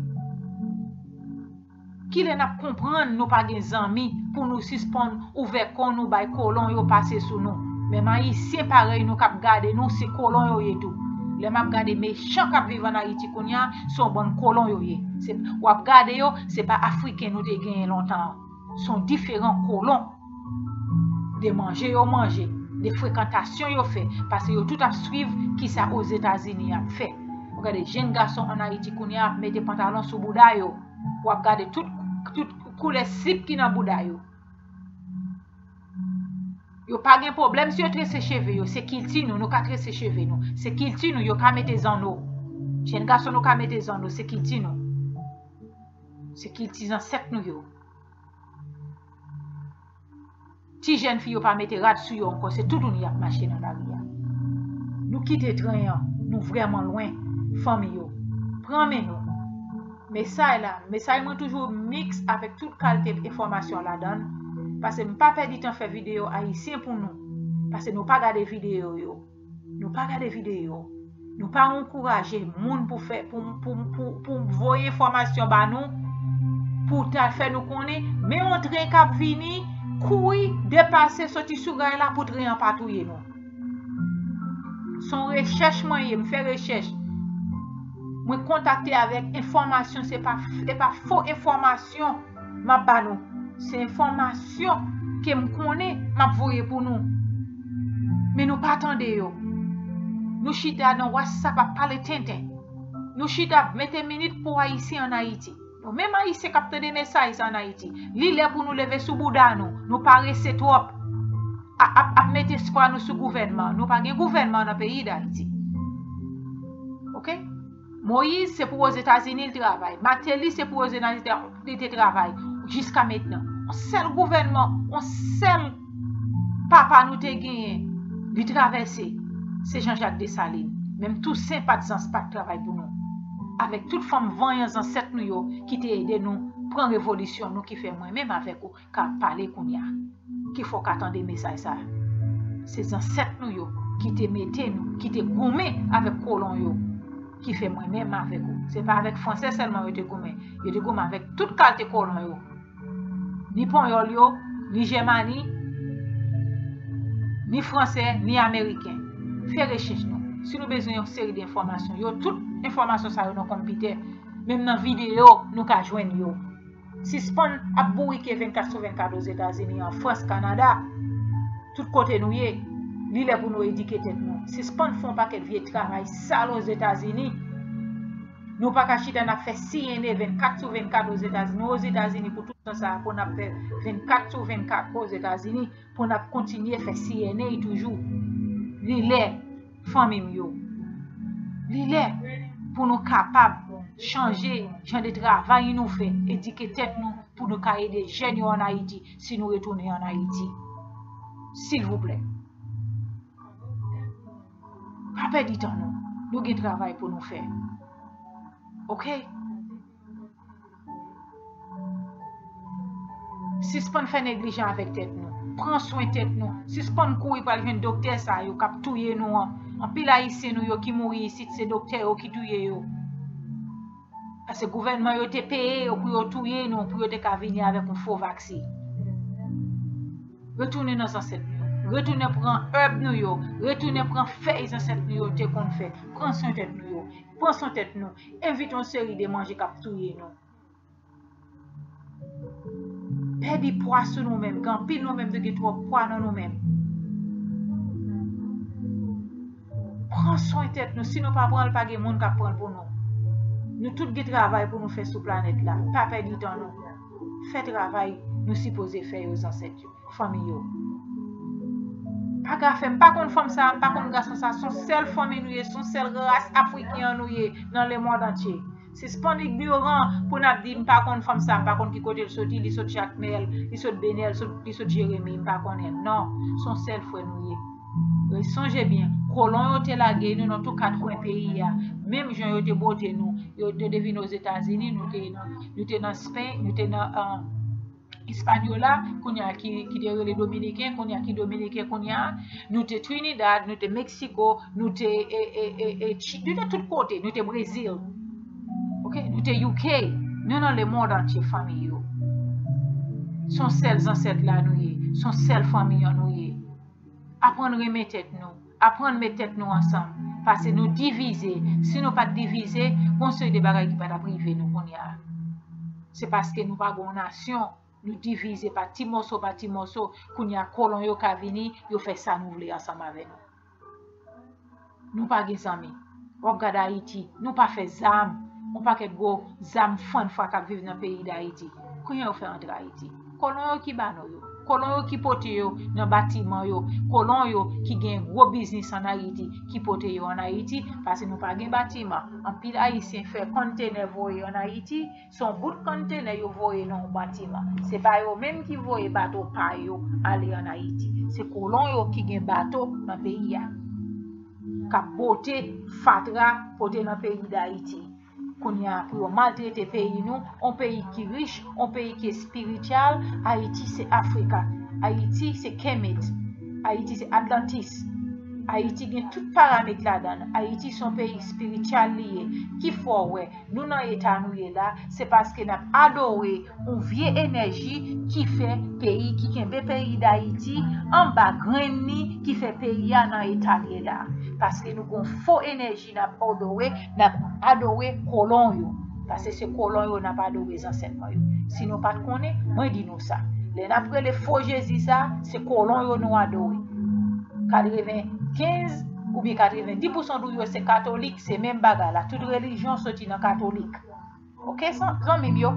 Kilè n ap konprann nou pa gen zanmi pou nou sispann ouvè kò nou bay kolon yo pase sou nou? Menm Ayisyen parèy nou k ap gade nou, se kolon yo ye tou. Lè m ap gade mechan k ap viv ann Ayiti kounye a, se yon bann kolon yo ye. Se, w ap gade yo, se pa Afriken nou te genyen lontan an. Se yon diferan kolon. De manje yo manje, de frekantasyon yo fè, paske yo tout ap swiv kisa Ozetazini ap fè. W gade jenn gason ann Ayiti kounye a ap mete pantalon sou bouda yo. W ap gade tout, tout koulè slip ki nan bouda yo. Yo pa gen pwoblèm si yo trese cheve yo, se kilti nou, nou ka trese cheve nou. Se kilti nou, yo ka mete zanno. Jenn gason nou ka mete zanno, se kilti nou. Se kilti zansèt nou yo. Ti jèn fi yo pa mete rad sou yo ankò, se toutouni y ap mache nan lari a. Nou kite tren an, nou vrèman lwen, fanmi yo. Pran men nou. Mesaj la, mesaj mwen toujou miks avèk tout kalite enfòmasyon ladan l. Paske m pa pèdi tan fè videyo ayisyen pou nou. Paske nou pa gade videyo yo. Nou pa gade videyo. Nou pa ankouraje moun pou fè, pou, pou, pou, pou voye enfòmasyon ba nou, pou ta fè nou konnen, men yon tren k ap vini, kouri, depase, soti sou ray la pou tren an pa touye nou. Se yon rechèch mwen ye, m fè rechèch. Mwen kontakte avèk enfòmasyon, se pa, se pa fo enfòmasyon m ap ba nou. Se enfòmasyon ke m konnen m ap voye pou nou. Men nou pa tande yo. Nou chita nan WhatsApp ap pale tenten. Nou chita ap mete minit pou Ayisyen ann Ayiti. Nou menm Ayisyen k ap tande mesaj sa ann Ayiti, li lè pou nou leve sou bouda nou. Nou parese twòp. A, ap, ap mete espwa nou sou gouvènman. Nou pa gen gouvènman nan peyi Dayiti. Oke? Moyiz se pou Ozetazini l travay. Mateli se pou Ozetazini li te travay. Jiska mentnan. Yon sèl gouvènman, yon sèl papa nou te genyen, li travèse. Se Jean Jacques Dessalines. Menm Tousen pa t zans pa t travay pou nou. Avèk tout fanm vanyan zansèt nou yo ki te ede nou pran revolisyon nou ki fè mwen menm avèk ou ka pale kounye a. Ki fè w ka tande mesaj sa a. Se zansèt nou yo ki te mete nou, ki te goumen avèk kolon yo, ki fè mwen menm avèk ou. Se pa avèk fransè sèlman yo te goumen. Yo te goumen avèk tout kalte kolon yo. Ni panyòl yo, ni jèmani, ni fransè, ni ameriken. Fè rechèch nou. Si nou bezwen yon seri de enfòmasyon, yo tout enfòmasyon sa yo nan konpitè, menm nan videyo, nou ka jwenn yo. Sispann ap bourike vennkat sou vennkat Ozetazini, an Frans, Kanada, tout kote nou ye. Li lè pou nou edike tèt nou. Sispann fè yon pakèt vye travay sal Ozetazini. Nou pa ka chita n ap fè C N A vennkat sou vennkat Ozetazini. Nou Ozetazini pou tout tan sa a, pou n ap fè vennkat sou vennkat Ozetazini, pou n ap kontinye fè C N A toujou. Li lè, fanmi m yo. Li lè pou nou kapab chanje jan de travay nou fè, edike tèt nou pou nou ka ede jèn yo ann Ayiti si nou retounen ann Ayiti. Silvouplè. Pa pèdi tan nou. Nou gen travay pou nou fè. Oke? Sispann fè neglijan avèk tèt nou. Pran swen tèt nou. Sispann kouri pral jwenn doktè sa yo k ap touye nou an. Anpil Ayisyen nou yo ki mouri isit, se doktè yo ki touye yo. Paske gouvènman yo te peye yo pou yo touye nou, pou yo te ka vini avèk yon fo vaksen. Retounen nan zansèt nou yo. Retounen pran èb nou yo. Retounen pran fèy zansèt nou yo te konn fè. Pran swen tèt nou yo. Pran swen tèt nou. Evite yon seri de manje k ap touye nou. Pèdi pwa sou nou menm. Gen anpil nou menm nou gen twòp pwa nan nou menm. Pran swen tèt nou. Si nou pa pran l, pa gen moun k ap pran l pou nou. Nou tout gen travay pou nou fè sou planèt la. Pa pèdi tan nou. Fè travay nou sipoze fè yo, zansèt yo, fanmi yo. Pa ka fè, m pa konn fanm sa, m pa konn gason sa, se yon sèl fanmi nou ye, se yon sèl ras afriken an nou ye nan lemonn antye. Sispann ignoran pou n ap di m pa konn fanm sa, m pa konn ki kote l soti, li sot Jakmèl, li sot Benèl, sot, li sot Jeremi, m pa konnen. Non, se yon sèl frè nou ye. E sonje byen, kolon yo te lage nou nan tout kat kwen peyi a. Menm jan yo te bwote nou, yo te vin Ozetazini, nou te nan, nou te nan Spen, nou te nan, ah, Ispanyola, kounye a ki, ki te rele Dominiken, kounye a ki Dominiken, kounye a, nou te Trinidad, nou te Meksiko, nou te, e, e, e, e, Chi-, nou te tout kote, nou te Brezil. Oke, nou te U K, nou nan lemonn antye, fanmi yo. Se yon sèl zansèt la nou ye, se yon sèl fanmi an nou ye. Aprann renmen tèt nou, aprann met tèt nou ansanm, paske nou divize. Si nou pa t divize, gon seri de bagay ki pa t ap rive nou kounye a. Se paske nou pa gen yon nasyon, nou divize pa ti mòso, pa ti mòso, kounye a kolon yo ka vini, yo fè sa nou vle ansanm avè nou. Nou pa gen zanmi. W ap gade Ayiti, nou pa fè zam. Yon pakèt gwo zam fann fwa k ap viv nan peyi Dayiti. Kounye a yo fè antre Ayiti. Kolon yo ki ba nou yo. Kolon yo ki pote yo nan batiman yo. Kolon yo ki gen gwo biznis ann Ayiti, ki pote yo ann Ayiti, paske nou pa gen batiman. Anpil Ayisyen fè kontenè voye ann Ayiti, se yon bout kontenè yo voye nan yon batiman. Se pa yo menm ki voye bato pa yo ale ann Ayiti. Se kolon yo ki gen bato nan peyi a, k ap bote fatra pote nan peyi Dayiti. Kounye a, pou yo maltrete peyi nou, yon peyi ki rich, yon peyi ki espirityal. Ayiti se Afrika. Ayiti se Kemet. Ayiti se Atlantis. Ayiti gen tout paramèt ladan l. Ayiti se yon peyi espirityal li ye. Ki fè w wè nou nan eta nou ye la, se paske n ap adore yon vye enèji ki fè peyi, ki kenbe peyi Dayiti anba grenn li, ki fè peyi a nan eta l ye la. Paske nou gon fo enèji n ap adore, n ap adore kolon yo. Paske se kolon yo n ap adore, zansèt mwen yo. Si nou pa t konnen, mwen di nou sa. Lè n ap rele fo Jezi sa, se kolon yo nou adore. Katrevenkenz oubyen katrevendi pousan di yo se katolik, se menm bagay la. Tout relijyon soti nan katolik. Oke, zanmi m yo?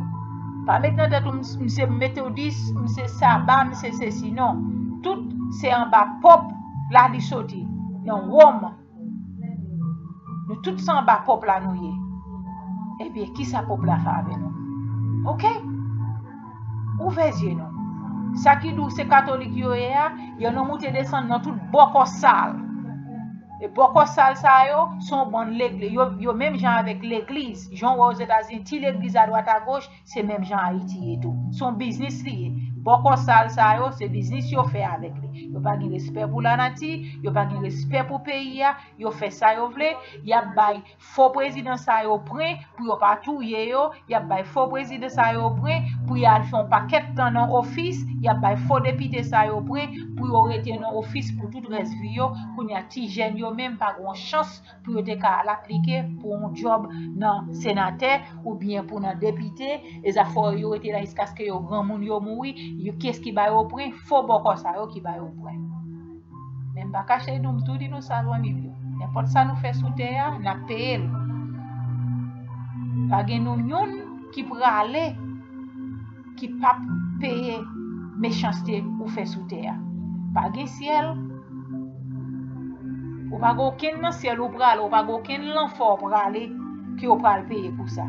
Pa met nan tèt ou m se metodis, m se saba, m se sesi. Non. Tout se anba pòp la li soti. Nan Wòm. Nou tout se anba pòp la nou ye. Ebyen, kisa pòp la fè avè nou? Oke? Ouvè zye nou. Sa ki di w se katolik yo ye a, yo nan moute desann nan tout bòkò sal. E bòkò sal sa yo, se yon bann legliz. Yo, yo menm jan avèk legliz. Jan w wè Ozetazini, ti legliz adwat agoch, se menm jan Ayiti ye tou. Se yon biznis li ye. Bòkò sal sa yo, se biznis yo fè avèk li. Yo pa gen respè pou lanati, yo pa gen respè pou peyi a, yo fè sa yo vle, y ap bay fo prezidan sa yo pwen pou yo pa touye yo, y ap bay fo prezidan sa yo pwen pou y al fè yon pakèt tan nan ofis, y ap bay fo depite sa yo pwen pou yo rete nan ofis pou tout rès vi yo. Kounye a, ti jèn yo menm pa gen yon chans pou yo te ka al aplike pou yon djòb nan senatè oubyen pou nan depite. E zafè yo rete la jiskaske yo granmoun, yo mouri. Yo, kiyès ki ba yo pwen? Fo bòkò sa yo ki ba yo pwen. Men m pa kache nou, m tou di nou sa, zanmi m yo. Nenpòt sa nou fè sou tè a, n ap peye l. Pa gen nou youn ki prale, ki p ap peye mechanste ou fè sou tè a. Pa gen syèl. Ou pa gen okenn nan syèl ou prale, ou pa gen okenn lanfè ou prale ke ou pral peye pou sa.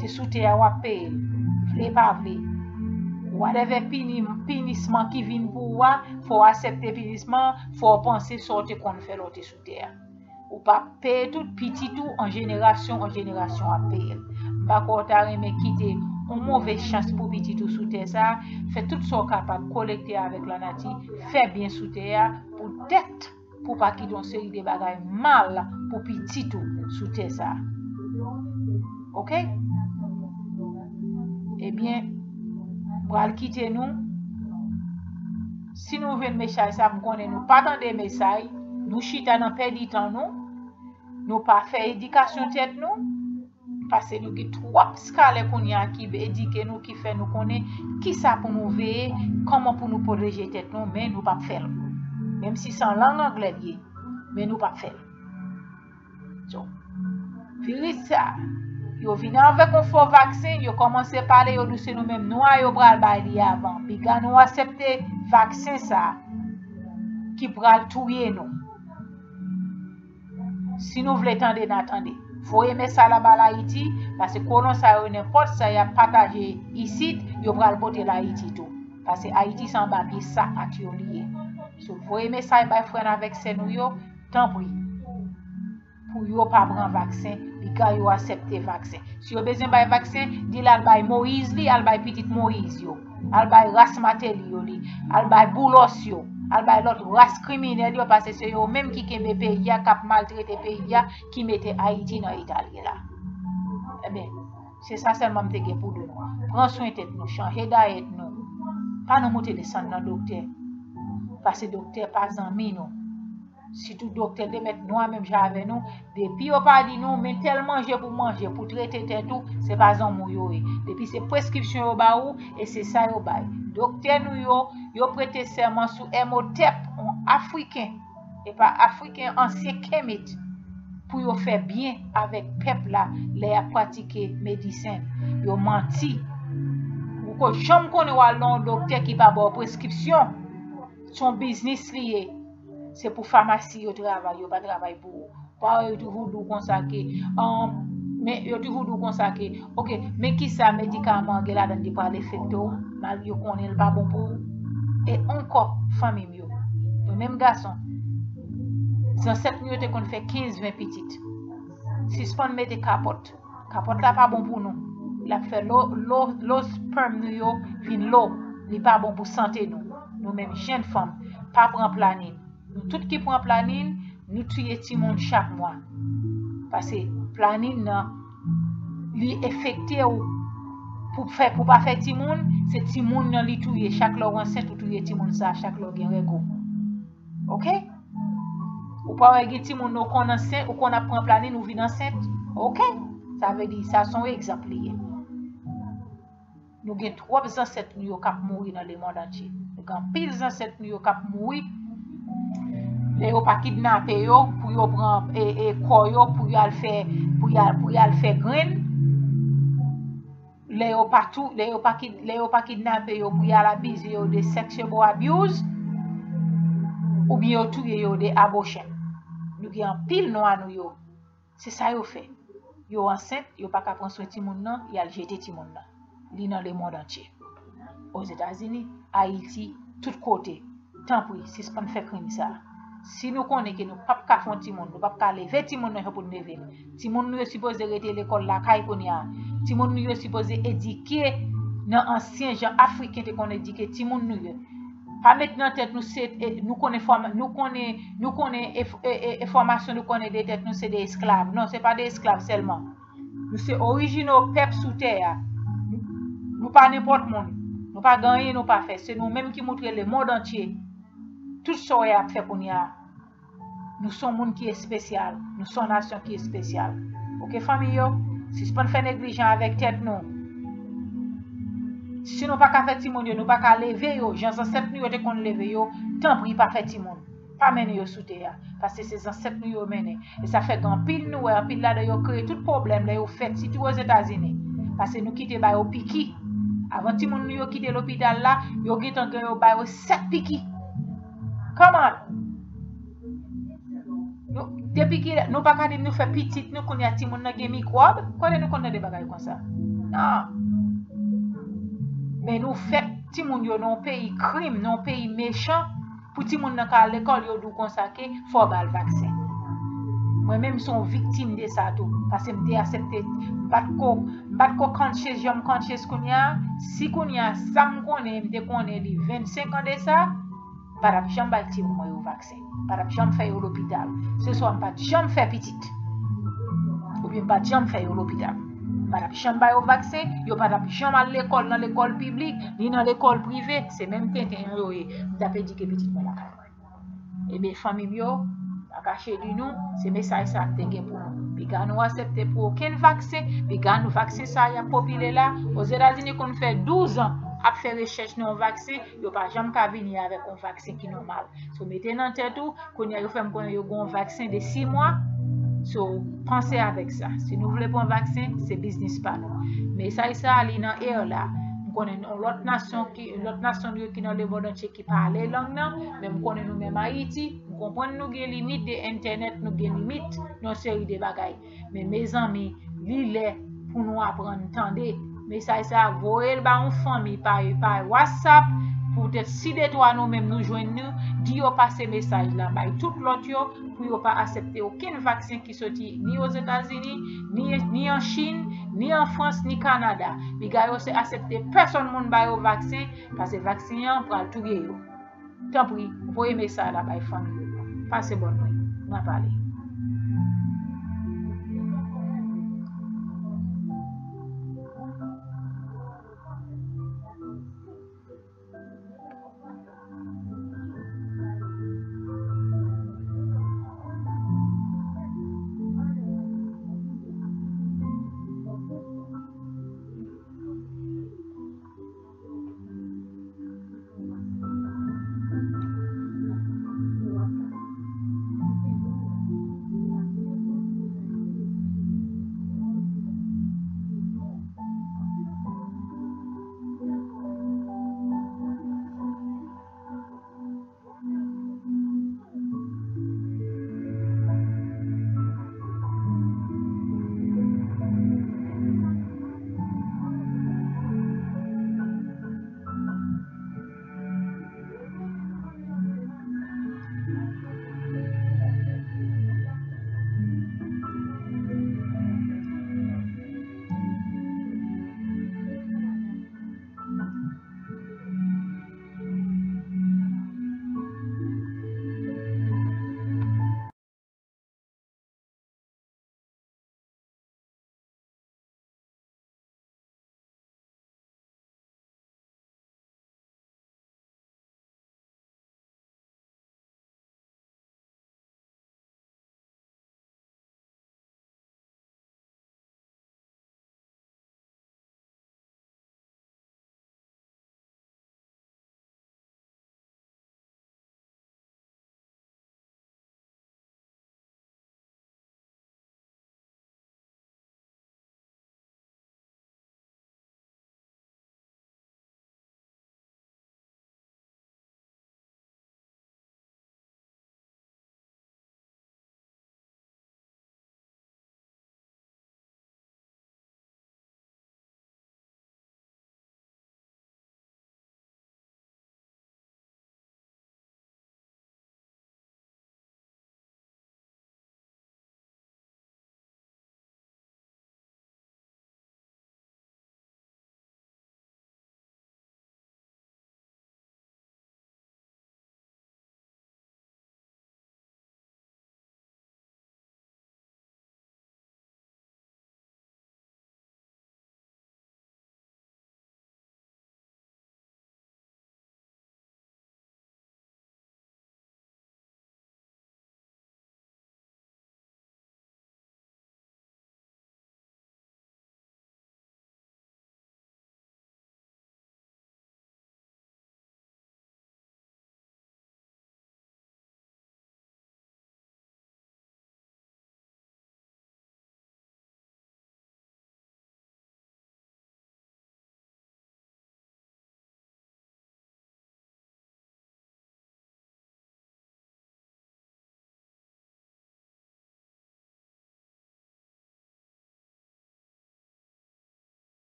Se sou tè a w ap peye l, vle pa vle. Whatever pini, pinisman ki vin pou ou a, fò w aksepte pinisman, fò w panse sa w te konn fè lè w te sou tè a. Ou p ap peye tout, pitit ou an jenerasyon an jenerasyon ap peye l. M pa kwè w ta renmen kite yon move chans pou pitit ou sou tè sa a. Fè tout sa w kapab, konekte avèk lanati, fè byen sou tè a, poutèt pou w pa kite yon seri de bagay mal pou pitit ou sou tè sa a. Oke? Ebyen, m pral kite nou. Si nou jwenn mesaj sa, m konnen nou pa tande mesaj, nou chita nan pèdi tan nou, nou pa fè edikasyon tèt nou, paske nou gen twòp skalè kounye a ki edike nou, ki fè nou konnen kisa pou nou veye, kòman pou nou pwoteje tèt nou, men nou p ap fè l. Menm si se an lang anglè l ye, men nou p ap fè l. So, viris sa, yo vin avèk yon fo vaksen, yo kòmanse pale, yo di se nou menm nwa yo pral bay li avan. Piga nou aksepte vaksen sa ki pral touye nou. Si nou vle tande, n a tande. Voye mesaj la ba Ayiti, paske kolon sa yo, nenpòt sa y ap pataje isit, yo pral pote l Ayiti tou. Paske Ayiti se anba pye sa ak yo li ye. So, voye mesaj bay frè n avèk sè nou yo, tanpri. Pou yo pa pran vaksen, piga yo aksepte vaksen. Si yo bezwen bay vaksen, di l al bay Moyiz li, al bay pitit Moyiz yo, al bay ras Mateli yo li, al bay Boulos yo, al bay lòt ras kriminèl yo, paske se yo menm ki kenbe peyi a, k ap maltrete peyi a, ki mete Ayiti nan eta l ye la. Ebyen, se sa sèlman m te gen pou di nou. Pran swen tèt nou, chanje dayèt nou. Pa nan moute desann nan doktè, paske doktè pa zanmi nou. Sitou doktè de mèt nwa menm jan avè nou, depi yo pa di nou, men tèl manje pou manje, pou trete tèt ou, se pa zanmi w yo ye. Depi se preskripsyon yo ba ou, e se sa yo bay. Doktè nou yo, yo prete sèman sou Emhotep, yon Afriken, e pa Afriken, ansyen Kemet, pou yo fè byen avèk pèp la lè y ap pratike medisen. Yo manti. Ou ko janm konnen w al nan yon doktè ki pa ba w preskripsyon. Se yon biznis li ye. Se pou famasi yo travay, yo pa travay pou ou. Pa yo toujou di w konsa ke, um, men yo toujou di w konsa ke, oke, men kisa medikaman gen ladan li pral afekte w, malgre yo konnen l pa bon pou ou? E ankò, fanmi m yo, nou menm gason, zansèt nou yo te konn fè kenz, ven pitit. Sispann mete kapòt. Kapòt la pa bon pou nou. L ap fè lo, lo, lo sperm nou yo vin lo. Li pa bon pou sante nou. Nou menm jenn fanm, pa pran planin. Nou tout ki pran planin, nou tiye timoun chak mwa. Paske planin nan, li efekte w pou fè, pou pa fè timoun, se timoun nan li touye. Chak lè w ansent, ou touye timoun sa, chak lè w gen règ ou. Oke? Ou pa wè gen timoun ou konn ansent, ou konn ap pran planin, ou vin ansent. Oke? Sa vle di, sa se yon egzanp li ye. Nou gen twòp zansèt nou yo k ap mouri nan lemonn antye. Nou gen anpil zansèt nou yo k ap mouri. Lè yo pa kidnape yo pou yo pran e, e, kò yo pou y al fè, pou y al, pou y al fè grenn. Lè yo pa tou, lè yo pa kid, lè yo pa kidnape yo pou y al abize yo de sexual abuse, oubyen yo touye yo de abortion. Nou gen anpil nwa nou yo. Se sa yo fè. Yo ansent, yo pa ka pran swen timoun nan, y al jete timoun nan. Li nan lemonn antye. Ozetazini, Ayiti, tout kote. Tanpri, sispann fè krim sa. Si nou konnen ke nou p ap ka fè yon timoun, nou p ap ka leve timoun nan jan pou n leve l. Timoun nou yo sipoze rete lekòl lakay kounye a. Timoun nou yo sipoze edike nan ansyen jan Afriken te konn edike timoun nou yo. Pa met nan tèt nou se, e, nou konnen fòm, nou konnen, nou konnen e, e, e, enfòmasyon nou konnen de tèt nou se de esklav. Non, se pa de esklav sèlman. Nou se orijinal pèp sou tè a. Nou pa nenpòt moun. Nou pa gen anyen nou pa fè. Se nou menm ki moutre lemonn antye tout sa w ap fè kounye a. Nou se yon moun ki espesyal. Nou se yon nasyon ki espesyal. Oke, fanmi yo? Sispann fè neglijan avèk tèt nou. Si nou pa ka fè timoun yo, nou pa ka leve yo, jan zansèt nou yo te konn leve yo, tanpri pa fè timoun. Pa mennen yo sou tè a. Paske se zansèt nou yo mennen. E sa fè gen anpil nou wè, anpil ladan yo kreye tout pwoblèm lè yo fèt, sitou Ozetazini. Paske nou kite ba yo piki. Avan timoun nou yo kite lopital la, yo gentan gen yo ba yo sèt piki. Come on! Nou, depi ki lè, nou pa ka di nou fè pitit nou kounye a timoun nan gen mikwòb? Kote nou konn tande bagay konsa? Non. Men nou fèt timoun yo nan yon peyi krim, nan yon peyi mechan, pou timoun nan ka al lekòl, yo di w konsa ke fò w ba l vaksen. Mwen menm se yon viktim de sa tou, paske m te aksepte, m pa t ko, m pa t ko conscious jan m conscious kounye a. Si kounye a, sa m konnen, m te konnen li vennsenk an de sa, m pa t ap janm bay timoun mwen yo vaksen. M pa t ap janm fè yo lopital. Se swa m pa t janm fè pitit. Oubyen m pa t janm fè yo lopital. M pa t ap janm ba yo vaksen, yo pa t ap janm al lekòl nan lekòl piblik, ni nan lekòl prive, se menm tenten an yo ye. M t ap edike pitit mwen lakay mwen. Ebyen, fanmi m yo, pa kache di nou, se mesaj sa m te gen pou nou. Piga nou aksepte pou okenn vaksen, piga nou vaksen sa y ap popile la. Ozetazini konn fè douz an ap fè rechèch nan yon vaksen, yo pa janm ka vini avèk yon vaksen ki nòmal. So, mete nan tèt ou, kounye a yo fè m konnen yo gen yon vaksen de sis mwa. So, panse avèk sa. Si nou vle pran vaksen, se biznis pa nou. Mesaj sa a, li nan air la. M konnen yon lòt nasyon ki, lòt nasyon yo ki nan lemonn antye ki pale lang nan, men m konnen nou menm Ayiti, m konprann nou gen limit de entènèt, nou gen limit nan yon seri de bagay. Men mezanmi, li lè pou nou aprann tande mesaj sa a, voye l ba yon fanmi pa, pa WhatsApp, poutèt si de twa nou menm nou jwenn nou, di yo pase mesaj la bay tout lòt yo, pou yo pa aksepte okenn vaksen ki soti ni Ozetazini, ni, ni an Chin, ni an Frans, ni Kanada. Piga yo se aksepte pèsòn moun ba yo vaksen, paske vaksen an pral touye yo. Tanpri, voye mesaj la bay fanmi yo. Pase bòn mwen. N a pale.